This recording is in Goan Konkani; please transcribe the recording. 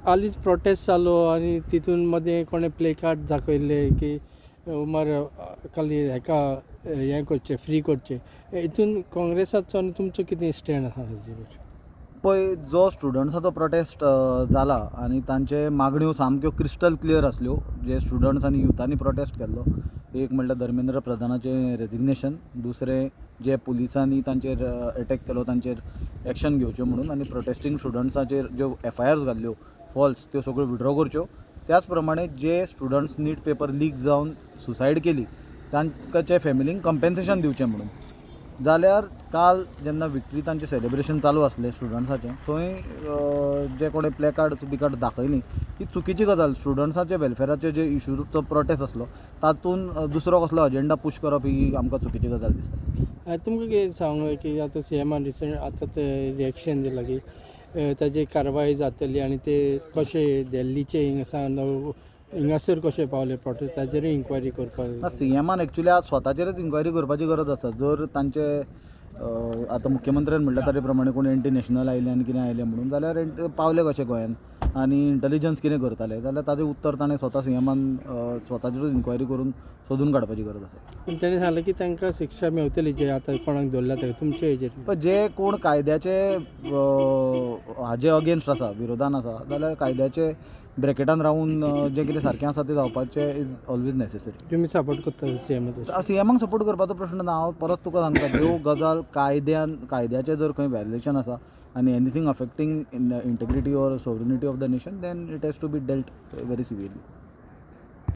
हालींच प्रोटेस्ट जालो आनी तितून मदें कोणें प्ले कार्ड दाखयल्ले की उमर खालीद हेका हें करचें, फ्री करचें. हितून काँग्रेसाचो आनी तुमचो कितें स्टँड आसा हाजेर? पळय, जो स्टुडंट्साचो प्रोटेस्ट जाला आनी तांचे मागण्यो सामक्यो क्रिस्टल क्लियर आसल्यो. जे स्टुडंट्स आनी युथांनी प्रोटेस्ट केल्लो, एक म्हणल्यार धर्मेंद्र प्रधानाचें रेजिग्नेशन, दुसरें जे पुलिसांनी तांचेर एटॅक केलो तांचेर एक्शन घेवच्यो म्हणून आनी प्रोटेस्टींग स्टुडंट्साचेर ज्यो एफआयआर्स घाल्ल्यो फॉल्स त्यो सगळ्यो विड्रॉ करच्यो. त्याच प्रमाणे जे स्टुडंट्स नीट पेपर लीक जावन सुसायड केली तांकां फॅमिलींक कंपेन्सेशन दिवचें म्हणून. जाल्यार काल जेन्ना विक्ट्री तांचें सेलिब्रेशन चालू आसलें स्टुडंट्साचें, थंय जे कोणें प्लेकार्ड्स बिकार्ड दाखयलीं ही चुकीची गजाल. स्टुडंट्साचे वेलफेराचे जे इशूचो प्रोटेस्ट आसलो तातूंत दुसरो कसलो अजेंडा पूश करप ही आमकां चुकीची गजाल दिसता. तुमकां कितें सांगूंक की आतां सीएमान रिसंट आतां ते रिएक्शन दिलां की ताजी कारवाय जातली आनी ते कशे दिल्लीचे हिंगा हिंगासर कशे पावले प्रोटेस्ट ताजेरूय इन्क्वायरी करपाक. सीएमान एक्चुली आज स्वताचेरच इन्क्वायरी करपाची गरज आसा. जर तांचे आतां मुख्यमंत्र्यान म्हणल्या ताजे प्रमाणे कोण एंटी नॅशनल आयले आनी कितें आयलें म्हणून, जाल्यार पावले कशे गोंयान आनी इंटेलिजन्स कितें करताले, जाल्यार ताजें उत्तर ताणें स्वता सीएमान स्वताचेरूच इन्क्वायरी करून सोदून काडपाची गरज आसा. पूण ताणें सांगलें की तांकां शिक्षा मेवतली जे आतां कोणाक धरला ते तुमचे हेजेर. पण जे कोण कायद्याचे हाजे अगेन्स्ट आसा, विरोधान आसा, जाल्यार कायद्याचे ब्रॅकेटान रावून जें कितें सारकें आसा तें जावपाचें is always necessary. तुमी सपोर्ट करता सीएमाचो? सीएमाक सपोर्ट करपाचो प्रश्न ना. हांव परत तुका सांगता, ज्यो गजाल कायद्यान कायद्याचें जर खंय व्हायोलेशन आसा आनी anything affecting integrity or sovereignty of the nation, then it has to be dealt very severely.